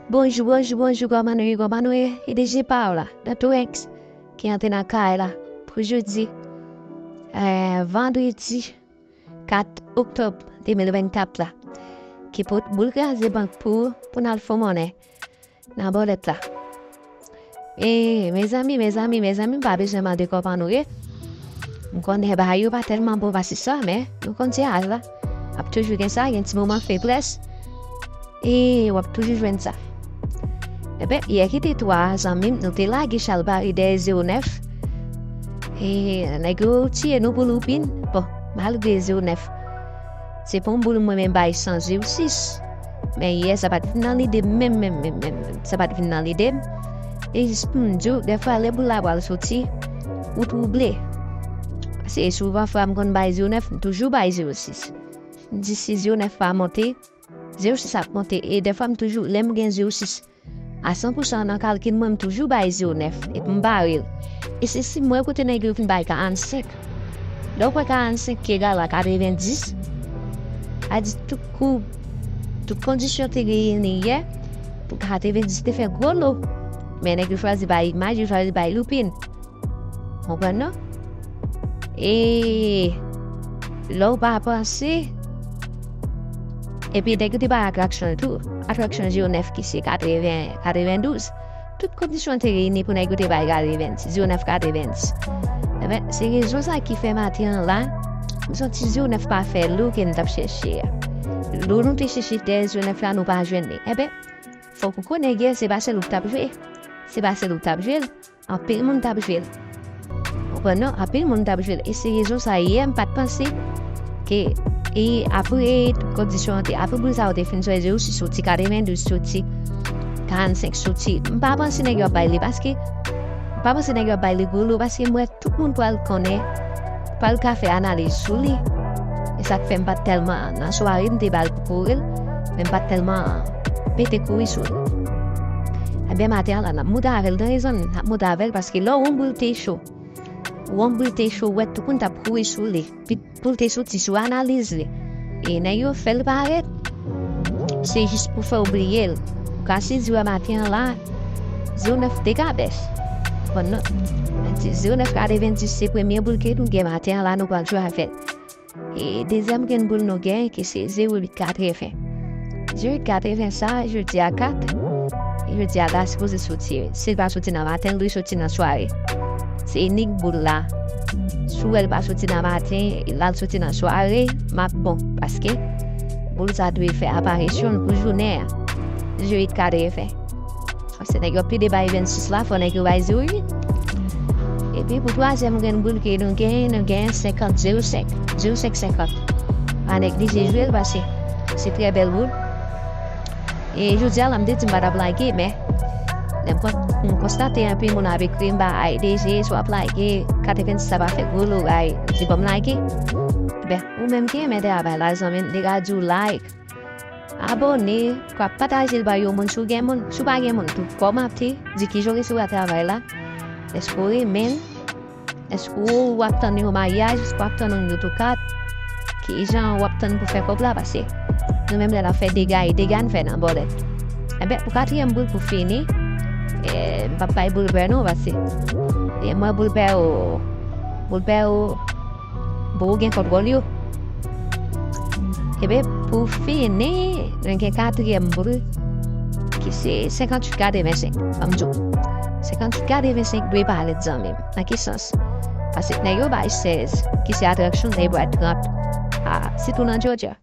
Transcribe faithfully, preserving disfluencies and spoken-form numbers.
Bonjou, bonjou, bonjou, kòman nou ye, kòman nou ye? E D J pa w la, nan Tourenks, ki antre nan kay la pou jodi, eh, vandredi kat oktòb de mil vennkat la, ki pot boul kraze bank pou, pou n al fon monnen nan bòlèt la. E, mezanmi, mezanmi, mezanmi, m pa bezwen mande kòman nou ye. M konnen bagay yo pa tèlman bon pase sa, men nou konn ti aj la. Ap toujou gen sa, gen ti moman feblès. E w ap toujou jwenn sa. Enben, yè ki te twa, zanmi m, nou te lage chalbari dèyè zewo nèf. E nèg yo tiye nou pou loupin. Bon, malgre zewo nèf se pa yon boul mwen menm bay san zewo sis. Men yè, sa pa t vin nan lide m menm, menm, menm, menm, menm. Sa pa t vin nan lide m. E jis pou m di w, dèfwa, lè boul la pral soti, ou twouble. Paske souvan fwa m konn bay zewo nèf, m toujou bay zewo sis. M di si zewo nèf pa monte, zewo sis ap monte. E dèfwa, m toujou, lè m gen zewo sis, a san pou san nan kalkil mwen, m toujou bay zewo nèf epi m bare l. E se si m wè kote nèg yo fin bay karannsenk. Lè w pran karannsenk ki egal a katrevendis, a di tout kou, tout kondisyon te reyini yè pou katrevendis te fè gwo lo. Men nèg yo chwazi bay imaj, yo chwazi bay loupin. Konprann non? E lè w pa panse, epi nèg yo te bay atraksyon tou. Atraksyon zewo nèf ki se katreven, katrevendouz. Tout kondisyon te reyini pou nèg yo te bay katrevenn, zewo nèf katrevenn. Enben, se rezon sa ki fè maten an la, m santi zewo nèf pa fè lo ke m t ap chèche a. Lo nou te chèche dèyè zewo nèf la, nou pa jwenn li. Enben, fòk ou konnen yè, se pa sèl ou k t ap jwe. Se pa sèl ou k t ap jwe l. Anpil moun t ap jwe l. Konprann non? Anpil moun t ap jwe l. E se rezon sa yè m pa t panse ke, e apre tout kondisyon an te, apre boul sa yo te fin soti, soti katrevendouz, soti karannsenk, soti. M pa panse nèg yo ap bay li paske, m pa panse nèg yo ap bay li gwo lo paske m wè tout moun pral konnen, pral ka fè analiz sou li. E sa k fè m pa t tèlman nan sware, m te ba l pou kouri l, men m pa t tèlman pete kouri sou li. Ebyen, maten an la, n ap moute avè l, tande zanmi m, n ap moute avè l, paske lè yon boul te cho, yon boul te cho, w wè tout moun t ap kouri sou li. Pi boul te soti sou analiz li. E nèg yo fè l parèt, se jis pou fè w bliye l. Ou ka sezi wè maten an la, zewo nèf te ka bèch. Bon, non. Zewo nèf katrevenndis se premye boul ke nou gen maten an la, nou pral jwe avè l. E dezyèm grenn boul nou gen, ki se zewo uit katreven. Zewo uit katreven sa, jodi a kat, jodi a la sipoze soti. Si l pa soti nan maten, l dwe soti nan sware. Se inik boul la. Si w wè l pa soti nan maten, l al soti nan sware, m ap bon, paske boul sa dwe fè aparisyon l pou jounen an. Zewo uit katreven. Paske nèg yo ap plede bay vennsis la, fò nèg yo bay zewo uit. Epi pou twazyèm grenn boul ke nou gen, nou gen senkant, zewo senk, zewo senk senkant. Pa neglije jwe l, paske se trè bèl boul. E jodi a la, m te di m pa t ap lage, men lè m kon-, m konstate anpil moun ap ekri m, ba, ay, D J, si w ap lage, katrevenndis sa pa fè gwo lo, ay, di ban m lage. Ben, ou menm ki renmen travay la, zanmi m, degaje w like, abòne, kwa pataje l ba yon moun, si w gen moun, si w pa gen moun tou, kòmante, di kijan w resevwa travay la, èske w renmen l, èske w ap tann yon maryaj, èske w ap tann yon otokat, kijan w ap tann pou fè kòb la, paske nou menm lè n ap fè dega, e dega n fè nan bòlèt. Enben, pou katriyèm boul pou fini, e, m p ap bay boul bè non, paske, e, mwen boul bè yo, boul bè yo, Bon, ou gen kontwòl yo. Ebyen, pou fini, nou gen katriyèm boul, ki se senkant uit katrevensenk. Ban m di w. Senkant uit katrevensenk dwe parèt, zanmi m. Nan ki sans? Paske nèg yo bay sèz, ki se atraksyon, nèg yo bay trant. A, sitou nan Georgia.